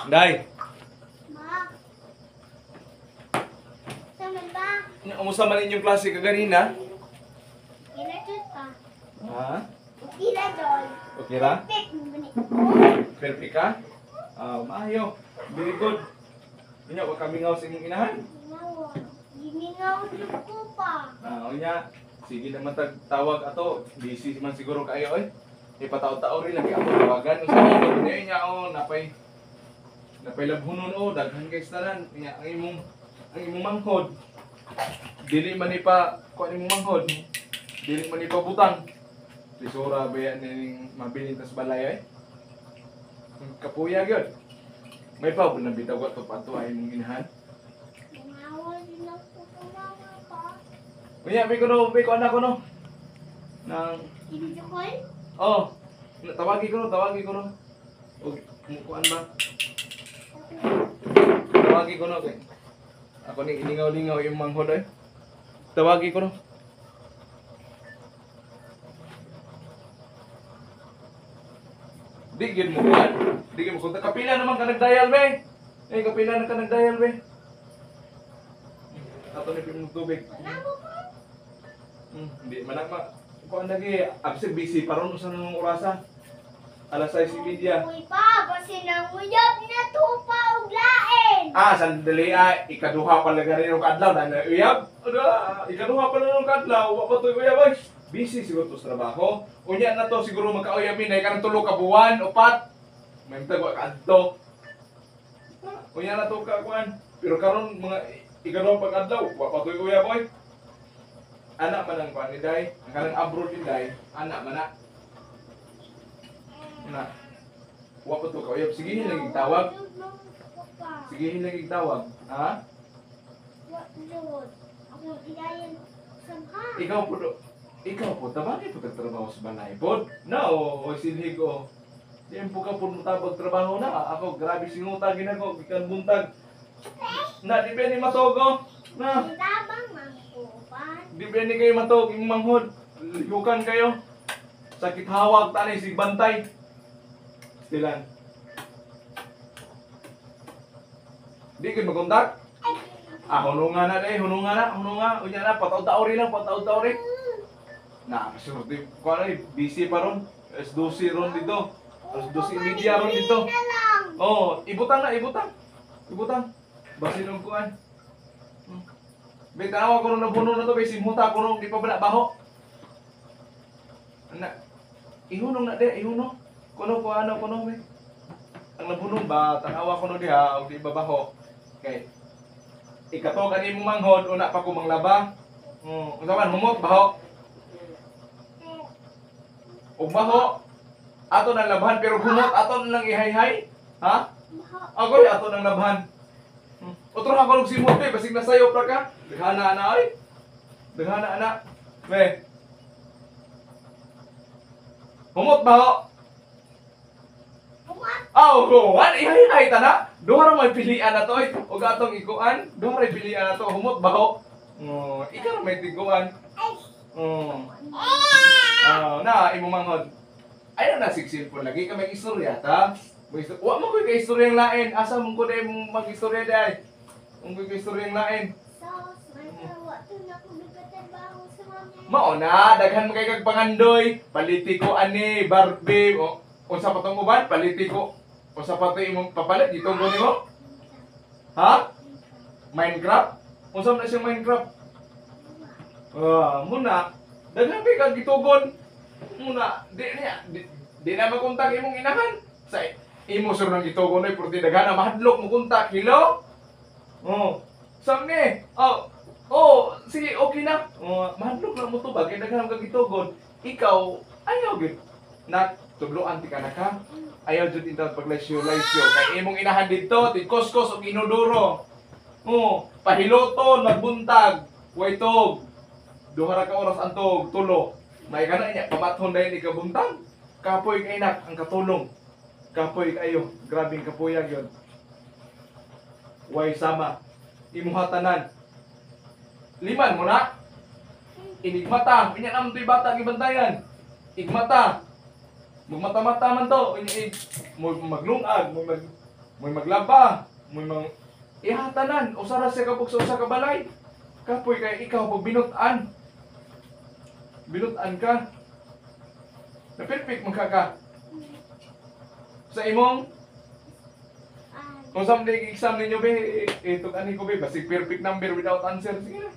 Day. Ma. Saman ba? Umusa man inyong klase kaganina? Kila jud pa. Ha? Kila dol. Okay ra? Perfect man ni. Perfect ka? Ah, maayo. Very good. Unya wa kami ngaw sa imong inahan. Mingaw. Gimingaw jud ko pa. Ah, unya sige naman tag tawag ato. Busy man siguro kayo oy. Ipataw-tao rin lagi ako tawagan. Unsa man niya niya oh, napay napay labhunon oh, daghan kay tanan. Unya ang imong manghod. Dili man ni pa kuan imong manghod. Dili man ni pa butang. Lisura ba yan ning mabilin tas balay oy? Kapuya gyud. May pa na bitaw ato pa ato ay imong inahan. Mingaw jud ako ko mama pa. Unya may kuno, may kuan ako no. Nang Video call? oh, tawagi ko no, tawagi ko no. Og mukuan ba? Tawagi ko no kay. Ako ni ilingaw-lingaw yung manghod oy. Tawagi ko no. Di gyud mo kuan. Di gyud mo kontak. Kapila naman ka nagdial be. Eh kapila na ka nagdial be. Ato ni pimong tubig. Wala mo pa. Di man ma. Kuan lagi absent busy paron usa nang orasa. Alas 6:30. Uy pa, basi nang uyab na tupa og lain. Ah, sandali ah, ikaduha pa lang rin yung kadlaw na uyab. Ada, ikaduha pa lang yung kadlaw, wa pa to'y uyab ay. Busy siguro to sa trabaho. Unya na to siguro magkauyab mi na kanang tulo ka buwan, upat. May tag wa kadto. Unya na to ka kuan. Pero karon mga ikaduha pa kadlaw, wa pa to'y uyab oy. Anak man ang kuan ni Day, ang kanang abroad ni Day, anak man na. Na. Wa pa to kauyab, sige lang tawag. Sige lang tawag. Ha? Wa jud. Ako idayon sa. Ikaw po, ikaw po, tabangay po trabaho sa balay po. Na, o, o silhig o. Di po ka po mutabag trabaho na. Ako, grabe singuta ginako, gikan buntag. Na, di ba ni matogo? Na, Tabang man ko pa. di ba ni kayo matog, yung manghod. Lihukan kayo. Sakit hawag, tanay, sig bantay. Stilan. Di kayo makontak? Ah, hununga na eh, hununga na, hununga. Unya na, pataw-tao rin lang, pataw-tao rin. Na, pasurti ko ano eh, busy pa ron. Alas 12 ron dito. Alas 12:30 ron dito. Na lang. Oh, ibutang na, ibutang. Ibutang. Basin og kuan. Be, tanawa ko ron nabuno na to, be, simhuta ko ron, di pa ba na baho? Na, ihunong na de, ihunong. Kuno ko ano, kuno be. Ang nabunong ba, tanawa ko no diha, og di ba baho. Kay, ikatog ani imong manghod, una pa ko manglaba. Unsa man humot baho. Og baho, ato nang labhan pero humot ato na lang ihayhay. Ha? Baho. Agoy ato nang labhan. Otro ako og simot be, basig nasayop ra ka. Daghana ana oy. Daghana ana. Be. Humot baho. Humot. Aw, kuan ihayhay ta na. Duha ra may pilian na to oy. Og atong ikuan, duha ra pilian na to, humot baho. Oh, ikaw ra may tiguan. Ay. Oh. Ah, na imo manghod. Ay na sig cellphone lagi ka may istorya ta. May istorya. Wa mo koy kay istoryang lain. Asa mo ko day mag-istorya day? Mo koy kay istoryang lain. Sos, man wa to na ko nagkatrabaho sa mama. Mao na daghan mo kay kag pangandoy. Politiko ani, Barbie, o unsa pa tong uban? Politiko. Unsa pa to imong papalit gitunggo nimo? Ha? Minecraft? Unsa man na siyang Minecraft? Ah, muna daghan kay kag gitugon. Muna di niya di, di na makontak imong inahan. Sa imo sur nang gitugon oy purti daghan na mahadlok mo kontak. Hello? Oh. Sam ni? Oh. Oh, sige okay na. Oh, mahadlok lang mo tubag kay daghan kag gitugon. Ikaw ayaw gyud. Na tubloan ti ka na ka. Ayaw jud intawon paglasyo lasyo kay imong inahan didto ti kuskos ug inodoro. Oh, pahiloton magbuntag, way tog. Duha ra ka oras ang tog, tulo. May kana niya pamathon dayon ikabuntag. Kapoy kay nak ang katulong. Kapoy kayo, grabing kapoyag yon. Way sama. Imuha tanan. Liman mo na. Inigmata, unya naman to'y bata gibantayan. Igmata. Magmata-mata man to, unya maglungag, mag Mo'y maglaba, mo'y mang ihatanan, usa ra siya kabuk sa usa ka balay. Kapoy kay ikaw pag binutan. Binutan ka. Napirpik man ka ka. Sa imong kung sa mga exam ninyo be, ito ani ko be, basig perfect number without answer. Sige na.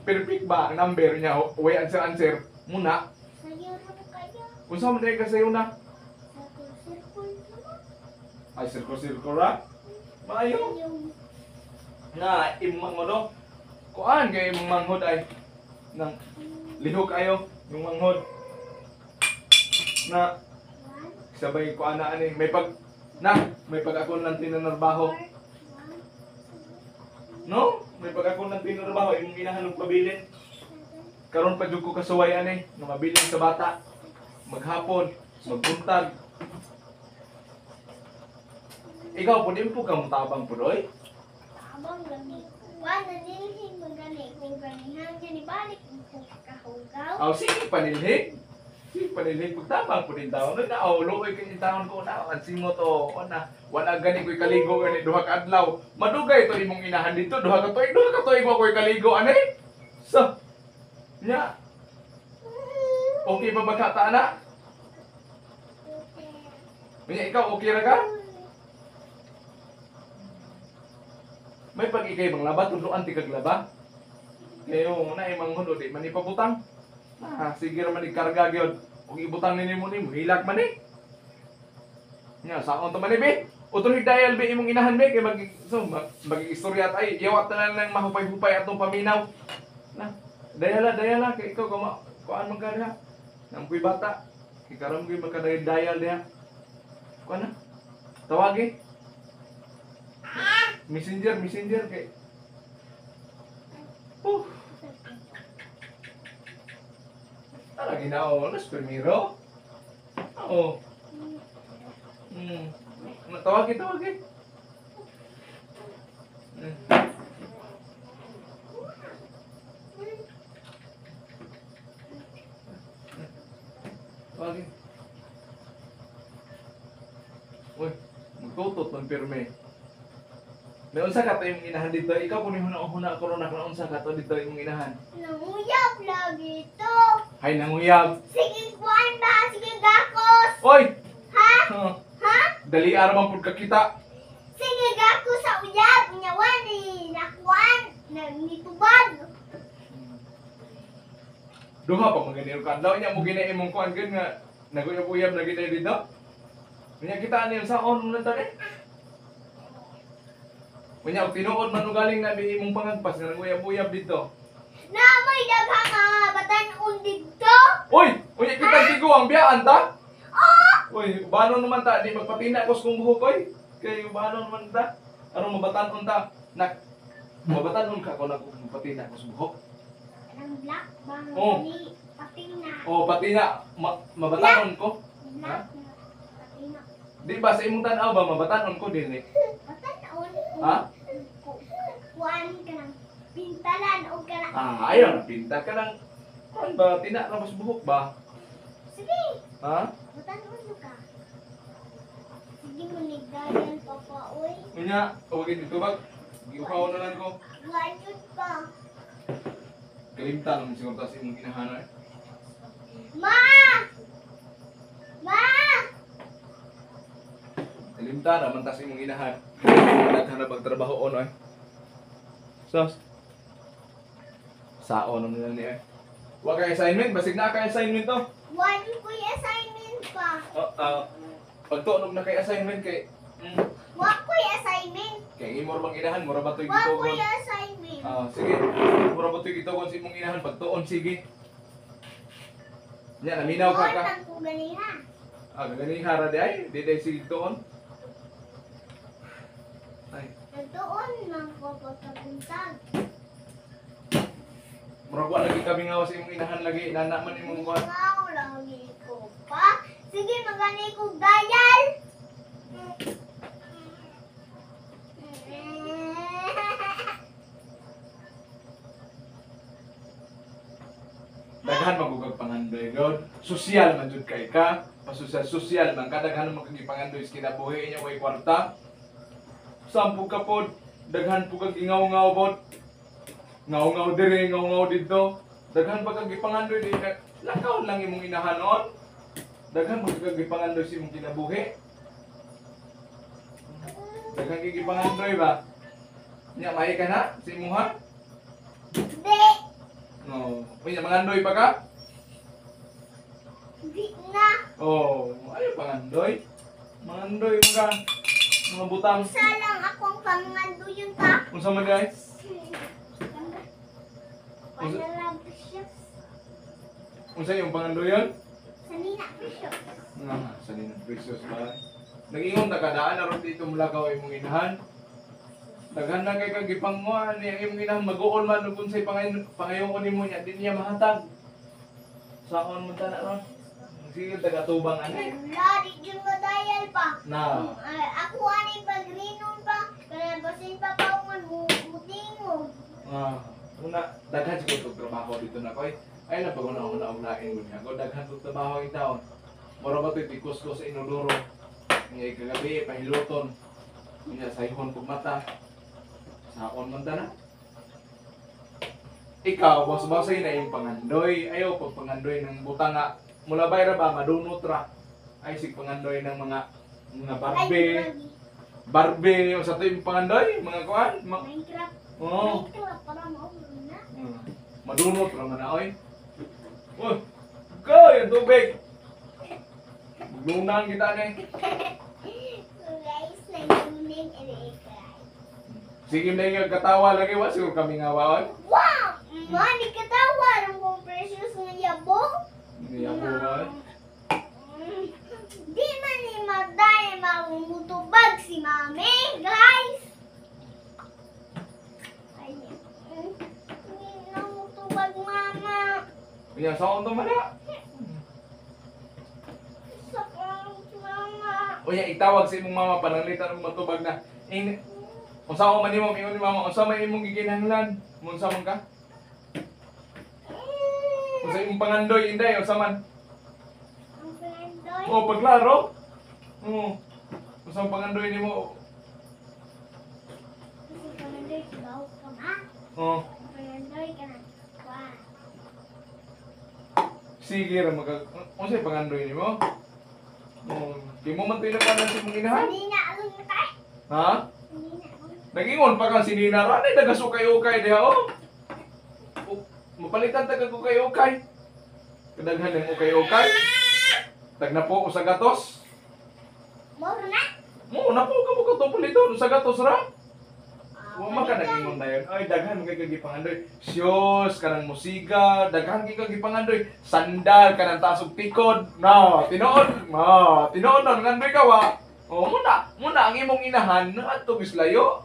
Perfect ba ang number niya? Way answer answer. Muna. Sayo na po kayo. Kung sa mga ka sayo na. Circle, circle naman. Ay, circle circle ra. Maayo. Sayo. Na, imong manghod oh. Kuan kay imong manghod ay. Nang lihok ayo, yung manghod. Na, One, sabay kuan na ani. May pag, na, may pag ako lang tinanarbaho. four, one, two, No? May pag ako lang tinanarbaho, imong inahan og pabilin. seven, Karon pa jud ko kasuway ani nga mabilin sa bata. Maghapon, magbuntag. Ikaw po din po kang tabang po doy. Tabang lagi. Wa na dinhin magani kung ganihan gani balik ko kahugaw. Aw sige panilhig. Sige panilhig pagtabang po din taon. Na aw luoy kay taon ko na ang simot o na wala gani ko'y kaligo gani duha ka adlaw. Madugay to imong inahan dito duha ka tuig wa ko'y kaligo ani. So nya okay pa ba ka ta na? Nya ikaw okay ra ka? May pag ikay manglaba, tudloan ti kag laba. Kayo na imang hudo di man ipabutang. Ah, sige ra man ikarga gyud. Ug ibutang nini mo nimo hilak man ni. Nya saon ta man ni be? Utol higdayal be imong inahan be kay mag so mag istorya tay. Yawat na lang mahupay-hupay atong paminaw. Na, dayala dayala kay ikaw kama kuan man ka diha. Nampoy bata. Kay karon gyud magkadayal diha. Kuan na. Tawagi. Messenger, messenger kay. Oh, tara ginao, los primero. Oo. Hmm. Tawagi, tawagi. Tawagi. Uy, magtutot man pirme. May unsa ka to imong inahan dito? Ikaw kun huna-huna ko ron ako unsa ka to dito imong inahan. Nanguyab lagi to. Hay nanguyab. Sige kuan ba? Sige gakos. Oy! Ha? Huh. Ha? Dali ara man pud ka kita. Sige gakos sa uyab nya ni nakuan na nitubag. Duha pa man gani ka adlaw nya mo gina imong kuan gyud nga naguyab-uyab lagi tayo dito. Unya kita ani sa on man tani. Unya og tinuod man ugaling na bi imong pangagpas nga naguyab-uyab dito. Na may daghang mga batan-on didto. Uy, unya kita sigo ang biyaan ta. Uy, ubanon naman ta di magpatina ko kung buhok oy. Kay ubanon man ta. Aron mabatan-on ta. Nak mabatan-on ka kung magpatina ko sa buhok. Ang black bang Oh. ni patina. O patina mabatan-on ko. Black na patina. Di ba sa imong tan-aw ba mabatan-on ko dinhi? Batan-on. Ha? Kuan ka ng pintalan o ka na. Ah, ayaw pinta ka lang. Kuan ba tina ra mas buhok ba? Sige, Ha? batan-on ka. Sige mo ni Dayan papa oy. Unya, o dito bag. Giuhaw na lang ko. Wajud pa. Kalimtan naman siguro ta sa imong ginahan eh. Ma! Ma! Kalimtan naman ta sa imong ginahan. Daghan na pagtrabaho on oy. Sos. Saon naman nila ni eh. Wa kay assignment, basig na kay assignment to. Wajud ko yung assignment pa. Oh, pagtunog na kay assignment kay Wa ko yung assignment. kay imor bang inahan, mura ba to'y Wa ko gitugon? yung assignment. Ah, sige. Mura ba to'y gitugon sa imong inahan pagtuon sige. Nya naminaw ka ka. Tuon ko ganiha. Ah, gani hara di ay, di day sige tuon. Ay, Nagtuon man ko pagkabuntag. murag wa lagi kami nga sa imong inahan lagi, nana man imong kuan. Wow, lagi ko pa. Sige, magani ko dayal. Daghan magugag pangandoy god. Sosyal man jud kay ka. Pasosyal sosyal man ka daghan man kag ipangandoy sa kinabuhi inya way kwarta. Sampog ka pod, daghan po kag ingaw-ngaw pod. Ngaw-ngaw dire, ngaw-ngaw didto. Daghan pa kag gipangandoy di ka. Lakaw lang imong inahanon. Daghan pa kag gipangandoy sa imong kinabuhi. Daghan kay gipangandoy ba? Nya may ka na sa imuha? Di. No. Unya mangandoy pa ka? Di na. Oh, ayo pangandoy. Mangandoy mo ka. Mga butang. Isa lang akong pangandoyon ta. Unsa man guys? Wala lang precious. Unsa yung pangandoyon? Sanina precious. Ah, sa ninang precious ba? Nag-ingon ta kadaan aron dito mulakaw imong inahan. Daghan na kay kag gipanguan ni ang imong inahan mag-uol man ug unsay pangayon ko nimo niya di niya mahatag. Saon man ta na ron? Sige tagatubang ani. Wala, di dyan mo dayal pa. Na. Ay, ako ani pagrinon pa. Kana basin pa paungan mo mutingog. Ah, una daghan siguro tog trabaho dito na koy. Ay na pag una una og lain gud nga. Daghan tog trabaho in taon. Mura ba to'y tikus-kus sa inodoro. Nga kagabi pahiluton. Nga sayhon pug mata. Saon man ta na. Ikaw, boss bossy na yung pangandoy. Ayaw pag pangandoy ng butang nga. Mula bay ra ba madunot ra. Ay sig pangandoy ng mga mga barbe. Ay, lagi. Barbe sa to yung pangandoy, mga kuan. Minecraft. Oo. Minecraft para mo na. Madunot ra man na oy. Uy, go yung tubig. Maglunang kita ni. So guys, nagtuning and guys. Sige na yung katawa lagi wa siguro kami nga waon. Wow! Mani katawa ng kong precious nga yabong. Hindi ako ba? Di man ni magday mamutubag si mami, guys. Ay, hindi na mutubag mama. Unya saon to man na? Sa si mama. Unya itawag sa imong mama pananglitan og matubag na. In unsa man nimo ingon ni mama, unsa man imong gikinahanglan? Unsa man ka? Unsa imong pangandoy inday unsa man? Ang pangandoy. Oh, paglaro. Oo. Unsa ang pangandoy nimo? Kasi pangandoy, kibaw ka ma. Oh, Ang pangandoy ka na. Wow. sige ra maka unsa pangandoy nimo? Oh, di mo man tuyo na sa imong inahan? Kanina along na tayo. Ha? Kanina along. Nagingon pa kang sinina ra ni dagasukay-ukay diha oh. Oh, mapalitan ta kag ukay-ukay. Kadaghan ng ukay-ukay. Tag na po usa gatos. Moro na. Mo na po ka mo ka paliton usa gatos ra. Ah, Wa man ka nagingon dayon. Ay daghan kay kag gipangandoy. Siyos kanang musika, daghan kay kag gipangandoy. Sandal kanang taas og tikod. No, tinuod. No, tinuod na ngandoy ka wa. Oh, muna, muna ang imong inahan na adto gislayo.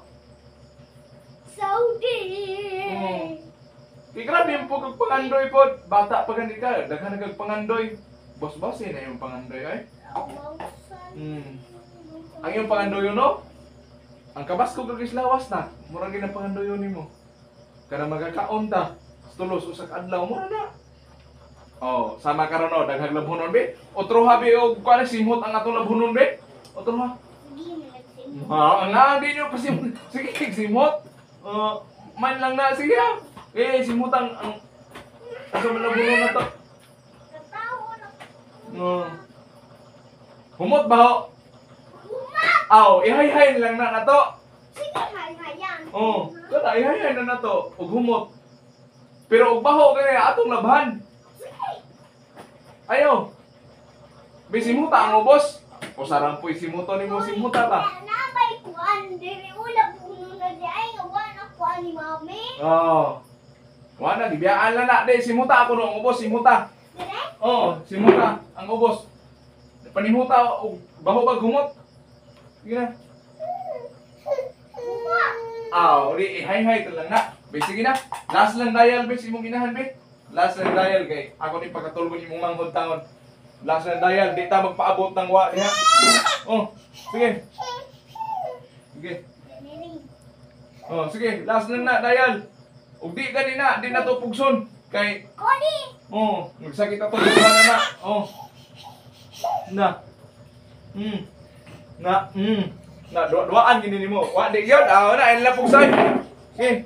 Saudi. Oo. Kay grabe yung pugag pangandoy pod. Bata pa gani ka, daghan na kag pangandoy. Boss-boss na yung pangandoy ay. Ang iyong pangandoy no? Ang kabas ko kag islawas na. Mura gyud ang pangandoy nimo. Kana magakaon ta. Tulos usa ka adlaw mura na. Oh, sama karon no, daghang labhonon be. Otro ha be og kuan simhot ang atong labhonon be. Otro ha. Sige, nagsimula. Ha, nga di nyo kasi sige simhot. Man lang na sige. Ha. Eh simhutan ang asa man labhonon na to. Katawa na. No. Humot ba ho? Humat! Aw, ihay-hay lang na nato. Sige, hay-hayan. Oh, kada ihay-hay na nato og humot. Pero og baho kay atong labhan. Sige. Ayo. May simuta ang ubos. Usarang po'y simuto nimo simuta ta. Nabay kuan diri ula puno na di ay nga wa na kuan ni mami. Oh. Wala gibiyaan lang na di simuta ako no ang ubos simuta. Dire? Oo, simuta ang ubos. Panimuta og baho bag humot. Sige na. Humat! Aw, di ihay-hay ta lang na. Be, sige na. Last lang dial be, imong inahan be. Last lang dial kay ako ni pagkatulgon imong manghod taon. Last lang dial, di ta magpaabot ng wa diha. Oh, sige. Sige. Dili. Oh, sige, last lang na dial. Ug di gani na, di na to pugson kay Koni! oh, nagsakit ato na na. Oh. Na. Na. Na duwa-duwaan gini nimo. Wa di gyud. Ah, na ila pugsay. Okay.